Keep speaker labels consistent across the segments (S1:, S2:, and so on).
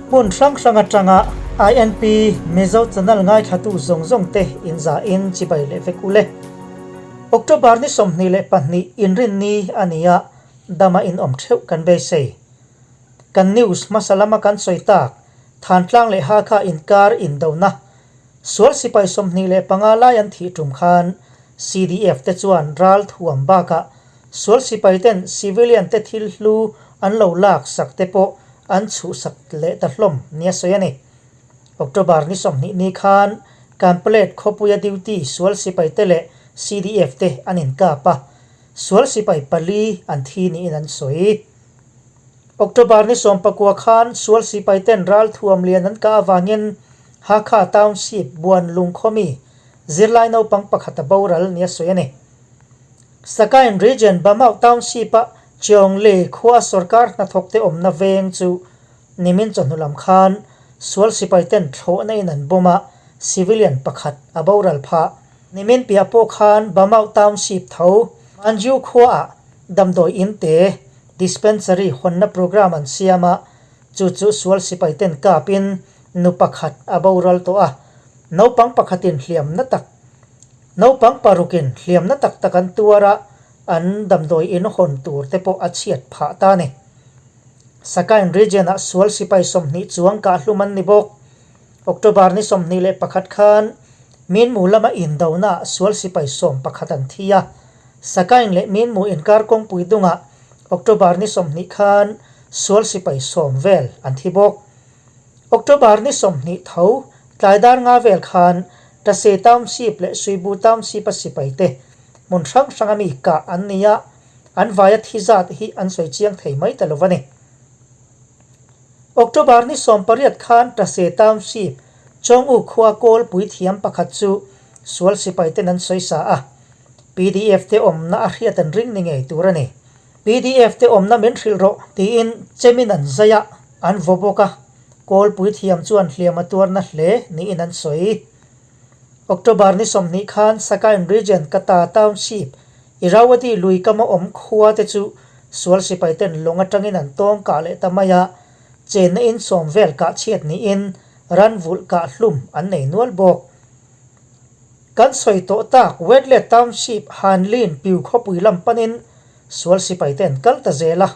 S1: Hmun hrang hrang atanga INP Mizo channel ngaithlatu zawng zawng te inzahin chibai leh vek ule. October ni 22 inrinni a ni a, dama inawm theuh kan beisei. Kan news hmasa lama kan sawi tak, Thantlang leh Hakha inkar indona, sual sipai 25 lai an thih tum khan CDF te chuan ral thuam bakah sual sipai ten civilian te thil hlu an lo lak sak te pawh an chhuhsak leh ta hlawm nia sawi a ni. October ni 20 ni khan Kanplet khawpuia duty sual sipai te leh CDF te an inkap a, sual sipai pali an thi niin an sawi. October ni 19 khan sual sipai ten ral thuam lian an kah avangin Hakha Township Buan Lungkhawmi zirlai naupang pakhat a boral nia sawi a ni. Sakain Region Bamau Township-a Cheongle khua sorkar hnathawkte awmna veng chu nimin chawhnu lam khan sual sipai ten thlawhna in an bawm a, civilian pakhat a boral phah. Nimin piah pawh khan Bamau Township tho Manju khuaah damdawi in te dispensary hawnna programme an siam a, chu chu sual sipai ten kapin nu pakhat a boral tawh a, naupang pakhatin hliamna tak Naupang parukin hliamna tak tak an tuar a, an damdawi in hawn tur te pawh a chhiat phah ta a ni. Sakain region-ah sual sipai 20 chuang kahhlum an ni bawk. October ni 21 khan Minmu lama indonaah sual sipai 11 an thi a. Sakain leh Minmu inkar kawngpui dungah October ni 20 khan sual sipai 10 vel an thi bawk. October ni 20 tho tlai dar nga vel khan Tase Township leh Suibu Township-a sipai te hmun hrang hranga mi kah an ni a, an vaia thi zat hi an sawi chiang thei mai ta lo a ni. October ni 18 khan Tase Township, Chawng-U khua kawl puithiam pakhat chu sual sipai ten an sawi sa a, PDF te awmna a hriat an ring ni ngei tur a ni. PDF te awmna min hrilh rawh tiin chemin an zai a, an vaw bawk a, kawl puithiam chuan hliam a tuarna hle niin an sawi. October ni 20 khan Sakain Region Kata Township, Irrawaddy lui kama awm khua te chu sual sipai ten lawng atangin an tawng kah leh ta mai a, chenna in sawm vel kah chhiat niin ran vulh kah hlum an nei nual bawk. Kan sawi tawh tak Wetlet Township Hanlin piu khawpui lam panin sual sipai te an kal ta zel a,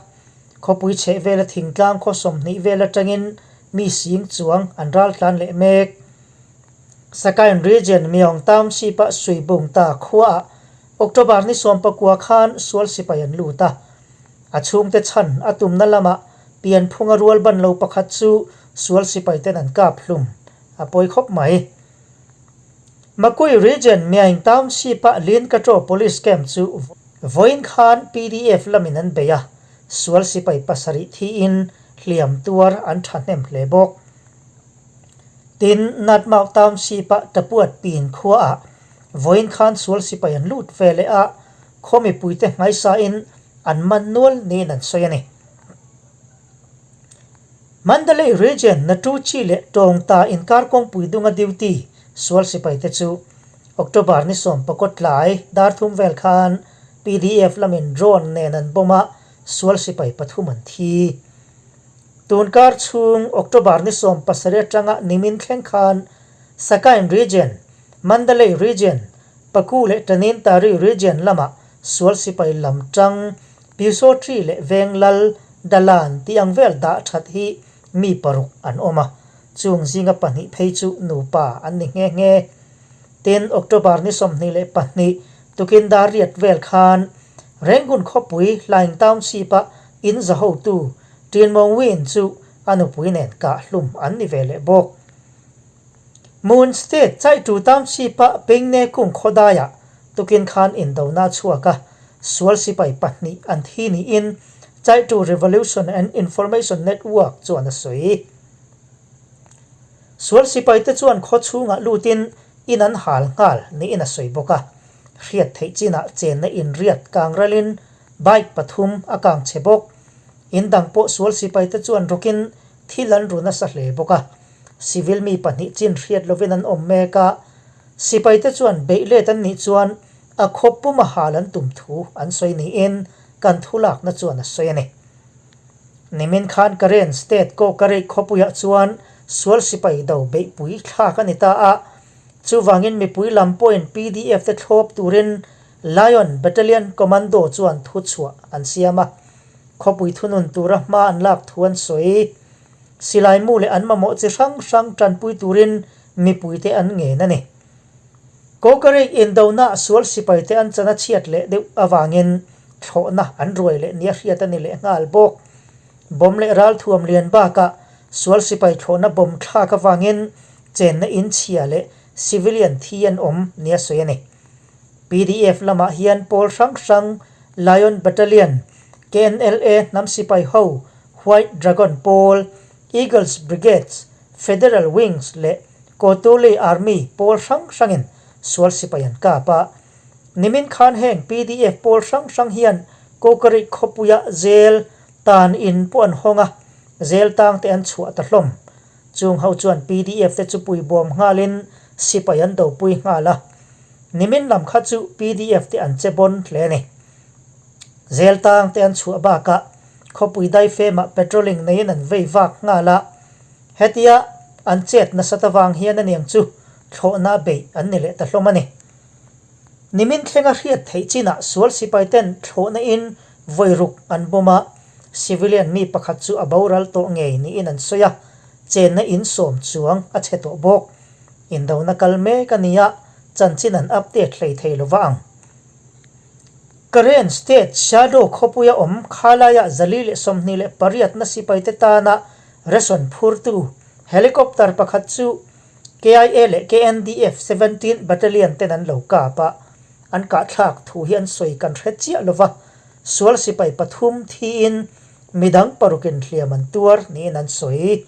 S1: khawpui chheh vela thingtlang khaw 20 vel atangin mi sing chuang an ral tlan leh mek. Sakain Region Myaung Township-a Suibung ta khuaah October ni 19 khan sual sipai an lut a, a chhungte chhan a tumna lamah pianphunga rual ban lo pakhat chu sual sipai ten an kap hlum a pawi khawp mai. Makui Region Myaing Township-a Linkatraw Police Camp chu vawiin khan PDF lamin an bei a, sual sipai pasarih thiin hliam tuar an thahnem hle bawk. Tin, Natmau Township-a Tapuat Pin khuaah vawiin khan sual sipai an lut ve leh a, khaw mipuite hmaisain an man nual niin an sawi a ni. Mandalay Region Natuchi leh Tawngta inkar kawngpui dunga duty sual sipai te chu October ni 19 tlai dar thum vel khan PDF lamin drone nen an bawm a, sual sipai pathum an thi. Tunkar chhung October ni 17 atanga nimin thleng khan Sakain Region, Mandalay Region, Paku leh Tanintari Region lamah sual sipai lam tang Pyusawṭi leh Venglal Dalan tih ang vel dah that hi mi paruk an awm a, chung zinga pahnih phei chu nupa an ni nghe nghe. Tin, October ni 22 tukin dar riat vel khan Rangoon khawpui Hlaing Township-a in za hotu Tin Mong Win chu a nupui nen kah hlum an ni ve leh bawk. Mon State Chaitu Township-a Pengne kung khawdaiah tukin khan indona a chhuak a, sual sipai pahnih an thi niin Chaitu Revolution and Information Network chuan a sawi. Sual sipai te chuan khaw chhungah lutin in an hal nghal niin a sawi bawk a, hriat theih chinah chenna inriat kang ralin bike pathum a kang chhe bawk. In dang pawh sual sipai te chuan rawkin thil an ru nasa hle bawk a. Civil mi pahnih chin hriat lovin an awm mek a, sipai te chuan beih let an nih chuan a khawp pum a hal an tum thu an sawi niin kan thulakna chuan a sawi a ni. Nimin khan Karen State Kawkarei khawpuiah chuan sual sipai do beihpui thlak a ni ta a, chuvangin mipui lam pawhin pdf te thlawp turin Lion Battalion Commando chuan thuchhuah an siam a, khawpui thunun tura hma an lak thu an sawi. Silai mu leh an mamawh chi hrang hrang tanpui turin mipuite an ngen a ni. Kawkarei indona sual sipaite an chan a chhiat leh deuh avangin thlawhna an ruai leh nia hriat a ni leh nghal bawk. Bomb leh ralthuam lian bakah sual sipai thlawhna bomb thlak avangin chenna in chhia leh civilian thi an awm nia sawi a ni. Pdf lamah hian pawl hrang hrang Lion Battalion, KNLA hnam sipai ho, White Dragon pawl, Eagles Brigades, Federal Wings leh Kotuli Army pawl hrang hrangin sual sipai an kap a. Nimin khan heng pdf pawl hrang hrang hian Kawkareih khawpuia jail tan in pawh an hawng a, jail tang te an chhuah ta hlawm. Chung ho chuan pdf te chu puibawm nghalin sipai an dopui nghal a. Nimin lam kha chu pdf te an che bawn hle a ni. Jail tang te an chhuah bakah khawpui daifemah patrolling neiin an vei vak nghal a. Hetia an chet nasat avang hian aniang chu thlawhna beih an ni leh ta hlawm a ni. Nimin thlenga hriat theih chinah sual sipai ten thlawhna in vawi ruk an bawm a, civilian mi pakhat chu a boral tawh ngei niin an sawi a, chenna in sawm chuang a chhe tawh bawk. Indona kal mek a ni a, chanchin an update hlei thei lova ang. Karen State Shadow khawpuia awm khalaiah 428 na sipaite tana Ration phurtu helicopter pakhat chu KIA leh KNDF 17 Battalion ten an lo kap a, an kahthlak thu hi an sawi kan hre chiah lova, sual sipai pathum thiin midang parukin hliam an tuar niin an sawi.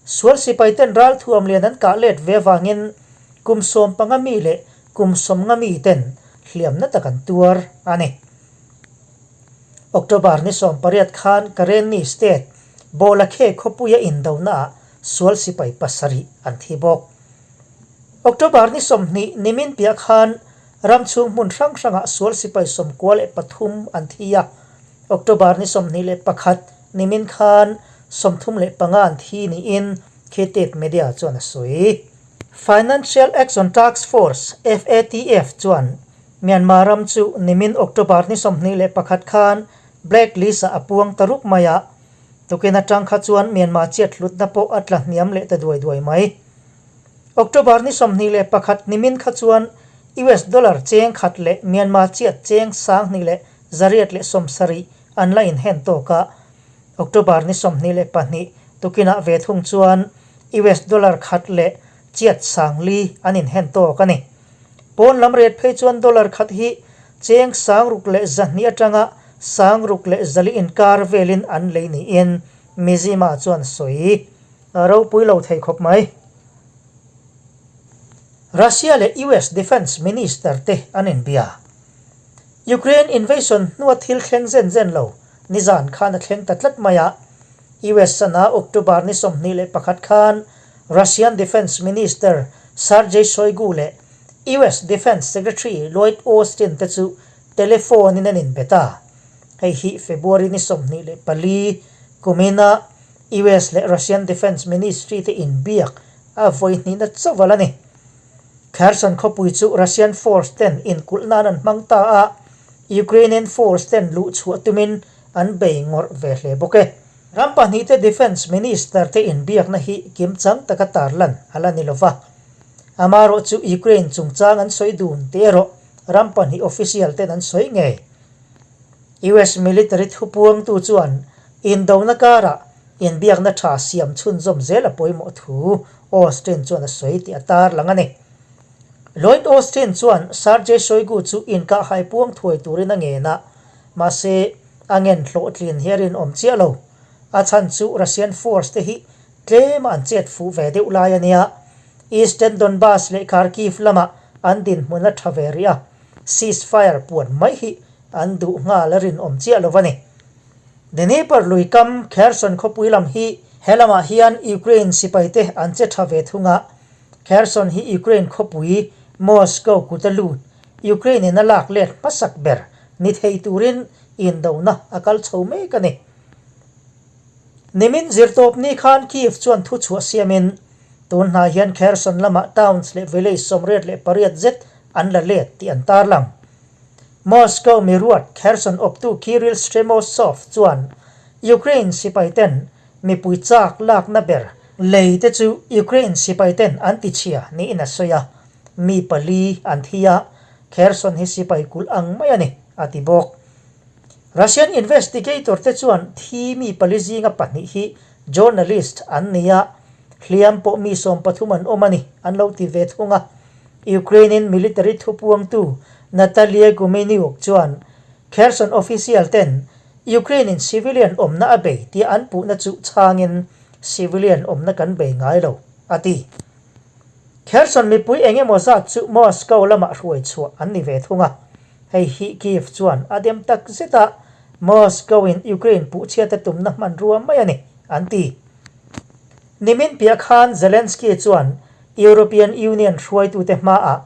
S1: Sual sipai ten ralthuam lian an kah let ve avangin kum 15 mi leh kum 50 mi ten hliamna tak an tuar a ni. October ni 18 khan Karenni State Bawlakhe khawpuia indonaah sual sipai pasarih an thi bawk. October ni 20 nimin piah khan ram chhung hmun hrang hrangah sual sipai 93 an thi a, October ni 21 nimin khan 35 an thi niin Khitit Media chuan a sawi. Financial Action Task Force, FATF, chuan Myanmar ram chu nimin October ni 21 khan Black list ah a puang ta rup mai a, tukin atang kha chuan Myanmar chiat hlutna pawh a tla hniam leh ta duai duai mai. October ni 21 nimin kha chuan US dollar cheng khat leh Myanmar chiat cheng 2170 an la inhen tawk a, October ni 22 tukinah ve thung chuan US dollar khat leh chiat 4000 an inhen tawk a ni. Pawn lam ret phei chuan dollar khat hi cheng 6100 atanga 6400 inkar velin an lei niin Mizzima chuan sawi. A ropui lo thei khawp mai. Russia leh US Defence Minister te an inbia. Ukraine invasion hnua thil thleng zen zen lo nizan khan a thleng ta tlat mai a. US sana October ni 21 khan Russian Defence Minister Sergei Shoigu leh US Defence Secretary Lloyd Austin te chu telephone in an inbe ta. Hei hi February ni 24 kumina US leh Russian Defence Ministry te inbiak a vawi hnihna chauh a la ni. Kherson khawpui chu Russian force ten inkulh nan an hmang ta a, Ukrainian force ten luhchhuah tumin an bei ngawrh ve hle bawk e. Ram pahnihte Defence Minister te inbiakna hi kimchang taka tarlan a la ni lova. Amaherawh chu Ukraine chungchang an sawi dun tih erawh ram pahnih official ten an sawi ngei. US military thupuangtu chuan indona karah inbiakna tha siam chhunzawm zel a pawimawh thu Austin chuan a sawi tih a tarlang a ni. Lloyd Austin chuan Sergei Shoigu chu inkahhai puang thuai turin a ngen a, mahse, A ngen hlawhtlin hi a rinawm chiah lo. A chhan chu Russian force te hi tlema an chet fuh ve deuh lai a nia. Eastern Donbas leh Kharkiv lamah an dinhmun a tha ve rih a, ceasefire puan mai hi an duh nghal a rinawm chiah lo a ni. Dnipro lui kam Kherson khawpui lam hi he lamah hian Ukraine sipai te an che tha ve thung a. Kherson hi Ukraine khawpui Moscow kut a lut Ukraine in a lak let hmasak ber ni thei turin indona a kal chho mek a ni. Nimin zirtawpni khan Kyiv chuan thuchhuah siamin, tun hnai hian Kherson lamah towns leh village 88 zet an la let tih an tarlang. Moscow miruat Kherson awptu Kirill Stremousov chuan Ukraine sipaiten mipui chak lakna ber lei te chu Ukraine sipaiten an tichhia niin a sawi a, mi pali an thi a, Kherson hi sipai kulh ang mai a ni, a ti bawk. Russian investigator te chuan thi mi pali zinga pahnih hi journalist an ni a, hliam pawh mi 13 an awm a ni, an lo ti ve thung a. Ukraine-in military thupuangtu Natalia Gumenyuk chuan Kherson official ten Ukraine-in civilian awmna a bei tia an puhna chu chhangin civilian awmna kan bei ngai lo, a ti. Kherson mipui eng emaw zat chu Moscow lamah hruai chhuah an ni ve thung a. Hei hi Kyiv chuan a dem tak zet a, Moscow-in Ukraine puhchhiat a tumna hmanrua mai a ni, an ti. Nimin piah khan Zelensky chuan European Union hruaitute hmaah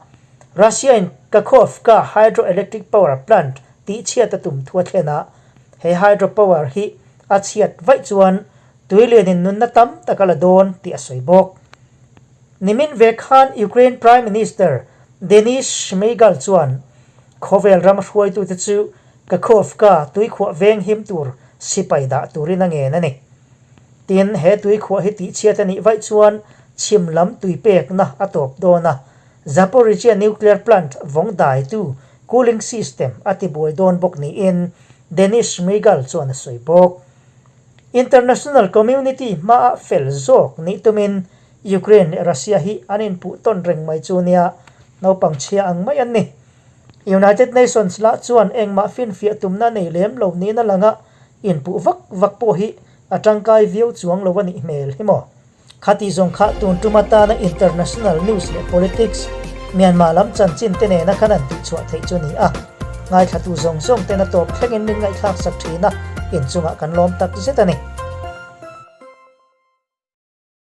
S1: Russia-in Kakhovka hydroelectric power plant tihchhiat a tum thu a thlen a, he hydropower hi a chhiat vaih chuan tuilianin nunna tam tak a la dawn tih a sawi bawk. Nimin ve khan Ukraine Prime Minister Denis Shmygal chuan khawvel ram hruaitute chu Kakhovka tuikhuah veng him tur sipai dah turin a ngen a ni. Tin, he tuikhuah hi tihchhiat a nih vaih chuan chhim lam tui pekna a tawp dawn a, Zaporizhzhia nuclear plant vawng daitu cooling system a tibuai dawn bawk niin Denis Shmygal chuan a sawi bawk. International community hmaah fel zawk nih tumin Ukraine leh Russia hi an inpuh tawn reng mai chu nia, naupang chhia ang mai an ni. United Nations lah chuan engmah finfiah tumna nei lem lo niin a lang a, inpuh vak vak pawh hi a tangkai viau chuang lo a nih hmel hi maw? Khati zawng kha tun tum atana international news leh politics, Myanmar lam chanchin te nena khan an tihchhuah theih chu ni a. Ngaithlatu zawng zawng ten a tawp thlengin min ngaihthlak sak thin a, inchungah kan lawm tak zet a ni.